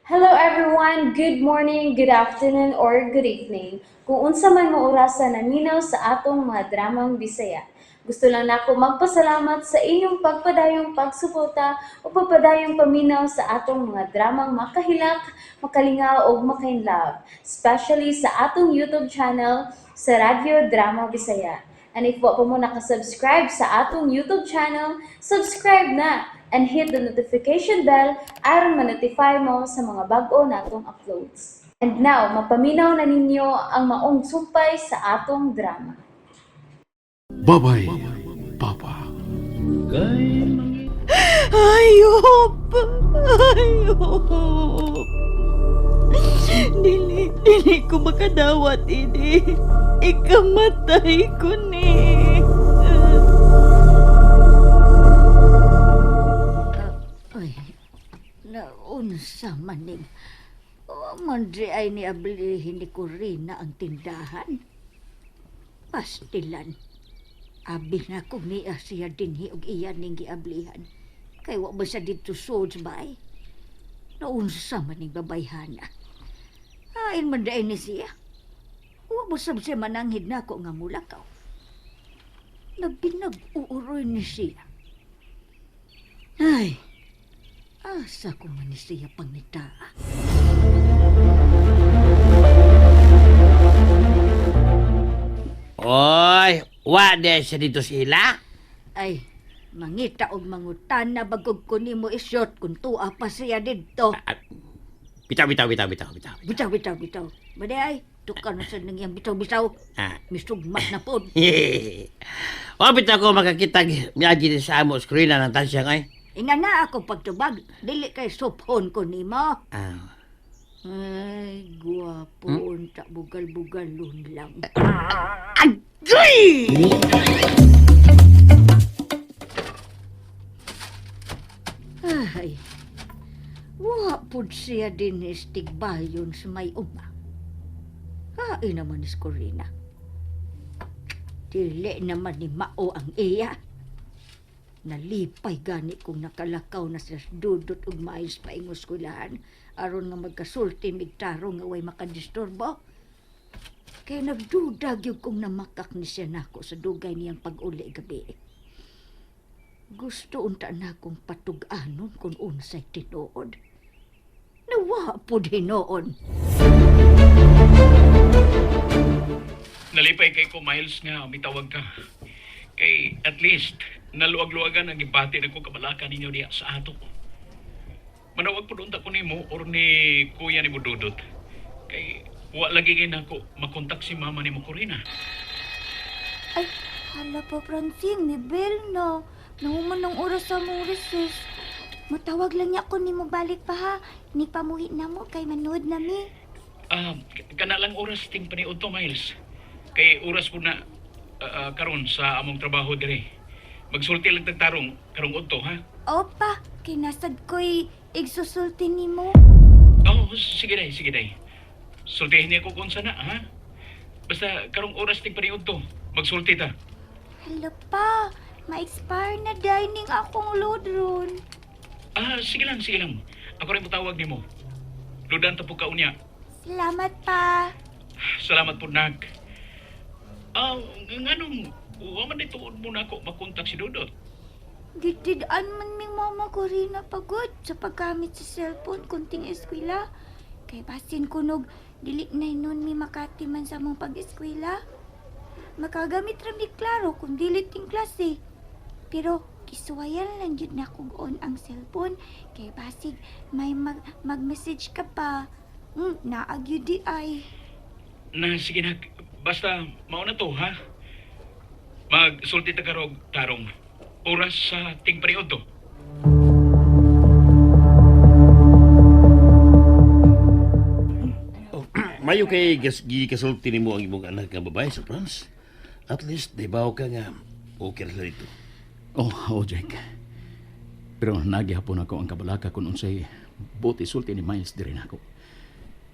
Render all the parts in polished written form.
Hello everyone! Good morning, good afternoon, or good evening. Kung unsa man mo orasa naminaw sa atong mga dramang Bisaya. Gusto lang nako magpasalamat sa inyong pagpadayong pagsuporta o pagpadayong paminaw sa atong mga dramang makahilak, makalingaw ug makainlove, especially sa atong YouTube channel sa Radyo Drama Bisaya. And if wa pa mo nakasubscribe sa atong YouTube channel, subscribe na and hit the notification bell aron ma-notify mo sa mga bag-o natong uploads. And now, mapaminaw na ninyo ang maong sumpay sa atong drama. Babay, Papa. Ayop! Ayop! Dili, dili ko makadawat ini. Ikamatay ko ni. Ay, naunsa maning. O man di ay niablihin ni Corina ang tindahan. Pastilan. Abi na kung niya siya dinhi og iya ning giablihan. Kay wa ba siya dito swords bay? Naunsa maning babayhana. Hain man di ay ni siya. Wa ba sab siya mananghid nako nga mulakaw. Nabinag-uuroy ni siya. Ay, asa ko man ni siya pangitaa. Oy, wa de siya dito sila. Ay, mangita og mangutana bagog ko nimo isyot kung tuwa pa siya didto. Bitaw, bitaw, bitaw, bitaw, bitaw. Bitaw, bitaw, bitaw. Bade ay, tukan na sa nangyang bitaw, bitaw. Ah. Misugmat na pod. Wa bitaw ko makakita miagi din sa amo screen na ng tansyang ay. Inga na ako pagtubag, dili kay sophon ko nimo. Ah. Ay, guwapo unta bugal-bugalon lang. Agoy! Ay, wa pud siya din istigbayon sa may uma. Ay naman ni Corina. Dili naman ni Mao ang iya. Nalipay gani kung nakalakaw na sila sa dudot ug maayos pa ingos eskwelahan aron nga magkasulti migtarong nga way makadisturbo. Kay nagduda gyud kong namakak ni siya nako sa dugay niyang pag-uli gabi. Gusto unta na kong patug-anon kung unsay tinuod. Nawa pud hinuon. Nalipay kay ko, Miles, nga mitawag ka. Kay at least, naluwag-luwagan ang gibati na ko kabalaka ninyo diya sa ato. Manawag po doon ta ko nimo or ni kuya ni Bududot. Kay wa lagi kay nako makontak si mama ni mo Corina. Ay, hala pa, Francine, ni Bell na. Nahuman ng oras sa mong recess. Matawag lang niya ko ni mo balik pa ha. Ni pamuhi na mo kay manood na mi. Ah, kana lang oras ting paniud to, Miles. Kay oras po na karon sa among trabaho dire. Magsulti lang tagtarong karong udto, ha? Opa, kinasad ko'y igsusulti ni mo. Oh, sige day, sige day. Sultihin niya ko kung sana, ha? Basta karong oras ting paniud to. Magsulti ta. Hala pa, ma-expire na dining akong load ron. Ah, sige lang, sige lang. Ako rin mutawag nimo. Ludan ta po ka unya. Salamat pa. Salamat po, nak. Ah, nganong wa man dituod mo na ako makontak si Dudot. Gitid-an man ming mama ko rin na pagod sa paggamit sa cellphone kunting eskwela. Kay basin kunog, dili na nun mi Makati man sa mong pag-eskwela. Makagamit ra mi klaro kung dili ting klase. Pero kisuwayan lang jud na kog on ang cellphone kay basig may mag-message ka pa. Naagyo di ay. Na sige nak, basta mao na to, ha? Magsulti ta karog tarong. Oras sa ting paniud to. Oh, mayo kay gas gikasulti nimo ang imong anak nga babae sa France. At least dibaw ka nga okay ra sila dito. Oh, oh, Jack. Pero nagihapon ako ang kabalaka kung unsay buti sulti ni Miles diri nako.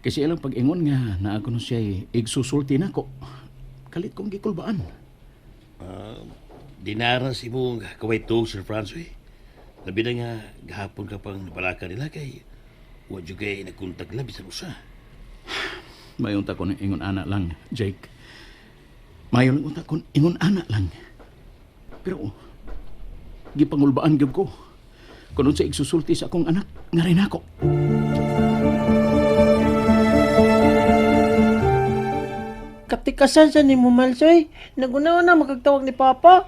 Kasi ilang pag-ingon nga naa ko no siya'y igsusulti nako. Kalit kong gikulbaan. Dinara si imong kawaytog Sir Franz eh. Labi na nga gahapon ka pang nabalaka nila kay Wa jud kay nagkontak na bisan usa. Mayon ta kon ingon ana lang, Jake. Mayon lang unta kon ingon ana lang. Pero gipangulbaan gyud ko. Kun unsa igsusulti sa akong anak, nga rin ako. Katikasan sa ni mo, Malsoy. Naguna-una makagtawag ni Papa.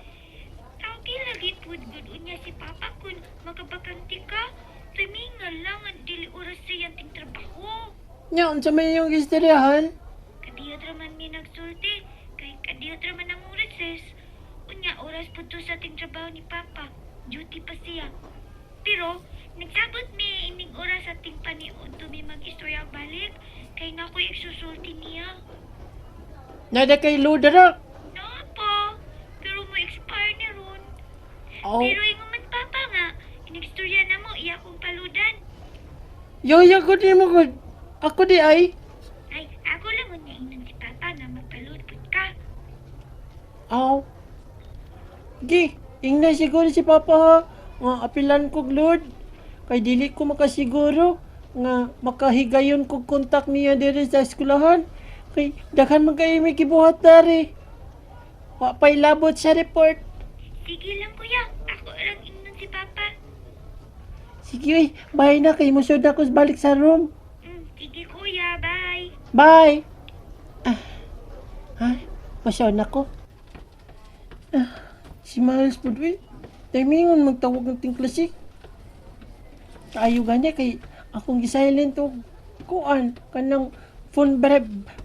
Tawgi lagi pud gud unya si Papa kun magabakante ka. Timingal lang ang dili oras sa iyang ting trabaho. Nya, unsa may iyong istoryahan? Kadiyot ra man mi nagsulti kay kadiyot ra man ang recess. Unya oras pud to sa ting trabaho ni Papa. Duty pa siya. Pero nagsabot mi inig oras sa ting paniud to mi mag-istorya balik kay nakoy igsusulti niya. Nada kay Ludra. No pa, pero mo expire ni ron. Oh. Pero ingon man Papa nga, inigstorya na mo iya kong paludan. Yoya ko di mo gud. Ako di ay. Ay, ako lang unya ingnon si Papa nga magpalud pud ka. Aw. Gi, ingna siguro si Papa ha. Nga apilan kog Lord. Kay dili ko makasiguro nga makahigayon kog kontak niya diri sa eskwelahan. Kay daghan man kay may gibuhat dari. Wa pa'y labot sa report. Sige lang kuya, ako lang ingnon si Papa. Sige, oy, bye na kay musod ako balik sa room. Sige kuya, bye. Bye. Ah. Ha? Pasyaw na ko. Ah, si Miles po eh. Timingon magtawag ng tingklasi. Kaayo gani kay akong gisilent og kuan kanang phone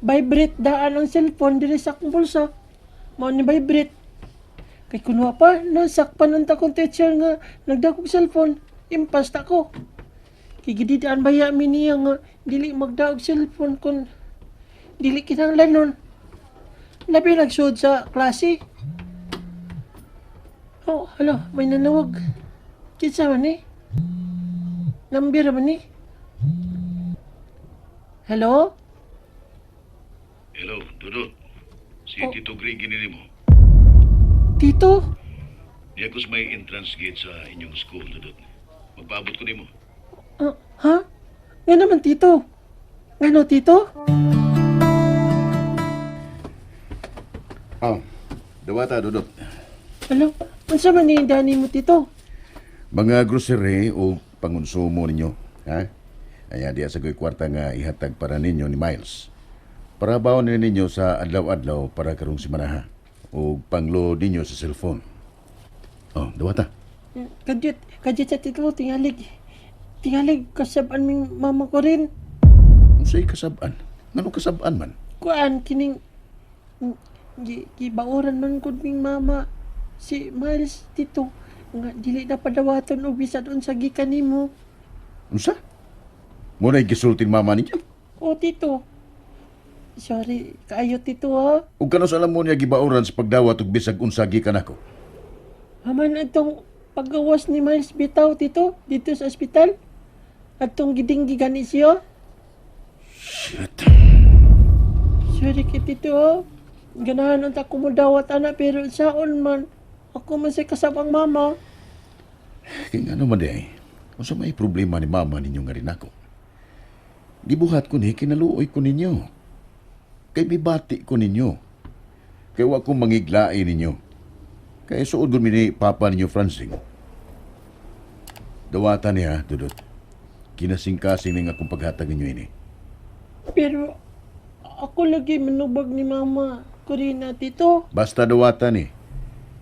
vibrate daan ang cellphone diri sa akong bulsa. Mao ni vibrate. Kay kunwa pa, nasakpan ang takong teacher nga nagdakog cellphone. Impas ta ko. Kay gididaan baya mi niya nga dili magdaog cellphone kun dili kinahanglan nun. Labi nagsuod sa klase. Oh, hala, may nanawag. Kinsa man eh? Number man eh? Hello? Hello, Dudut. Si Oh. Tito Greg ginili mo. Tito? Niya ko sa may entrance gate sa inyong school, Dudut. Magpaabot ko nimo. Ah, ha? Nga naman, Tito. Ngano, Tito? Oh, dawata dudot. Hala, unsa man ni dani mo, Tito? Mga grocery o pangonsumo ninyo, ha? Aya diya sa ko'y kwarta nga ihatag para ninyo ni Miles. Para baon ni ninyo sa adlaw-adlaw para karong simanaha o panglo ninyo sa cellphone. Oh, dawata. Kadyot, kadyot sa Tito, tingalig. Tingalig, kasaban ming mama ko rin. Unsay kasab-an? Ngano kasab-an man? Kuan, kining, gibauran man gud ming mama si Miles, Tito. Nga, dili na padawaton og bisan unsa gikan nimo. Unsa? Mo na'y gisultin mama ninyo? O, Tito. Sorry, kaayo, Tito, ha? Ug kanus alam mo niya gibauran sa pagdawat og bisag unsa gikan ako. Haman atong paggawas ni Miles bitaw, Tito, dito sa ospital. Atong gidinggi gani siya. Shit. Sorry kay Tito, ha? Ganahan ang ako mo dawat, anak, pero saon man. Ako man sa kasabang mama. Kaya nga naman di ay, unsa may problema ni mama ninyo nga rin ako. Gibuhat ko ni, kinaluoy ko ninyo. Kay mibati ko ninyo. Kay wa ko mangiglain ninyo. Kay suod gud mi ni papa ninyo Francing. Dawata niya, Dudut. Kinasingkasing ning akong paghatag ninyo ini. Pero ako lagi manubag ni mama Corina, Tito. Basta dawata ni.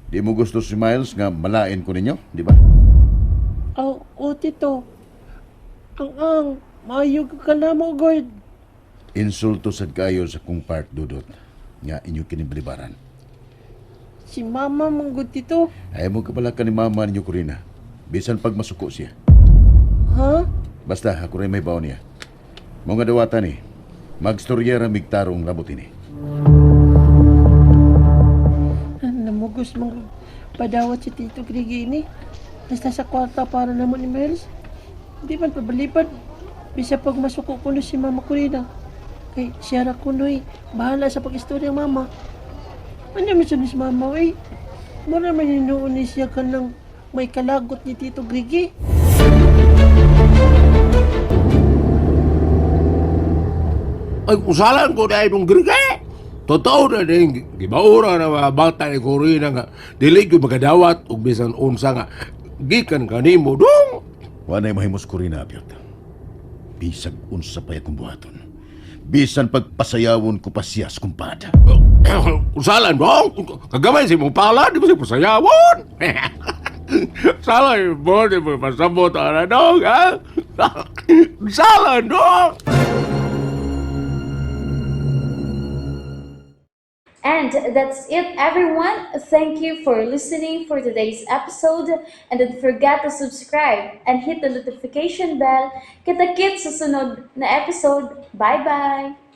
Di mo gusto si Miles nga malain ko ninyo, di ba? Aw, o Tito. Ang, maayo ka na mo, God. Insulto sad kayo sa kong part, Dudut. Nga inyo kiniblibaran. Si mama manggod, Tito. Ayaw mo kabala ka ni mama ninyo, Corina. Bisan pag masuko siya. Ha? Basta, ako rin may baon niya. Mga dawata ni, magstorya ra migtarong labot ini. Namugos mong padawat si Tito Grigi ini. Basta sa kwarta para namo ni Miles. Hindi man pabalipad. Bisa pag masuko ko na si Mama Corina. Kay siya ra kunoy. Bahala sa pag-istorya mama. Ano man siya ni si Mama eh. Mura man hinuon ni siya ka ng may kalagot ni Tito Grigi. Ay, usalan ko dahil nung Grige. Totoo na din, gibaura na mga bata ni Corina nga, dili ko makadawat og bisan unsa nga, gikan kanimo dong. Wa na'y mahimos Corina, Abiyot. Bisag unsa pa akong buhaton. Bisan pagpasayawon ko pa siya sa kumpada. Usalan dong, kagamay si mong pala, di ba siya pasayawon? Sala yung mo, di mo pasabot ana dong, ha? Usalan dong! And that's it, everyone. Thank you for listening for today's episode. And don't forget to subscribe and hit the notification bell. Kita-kits sa sunod na episode. Bye-bye!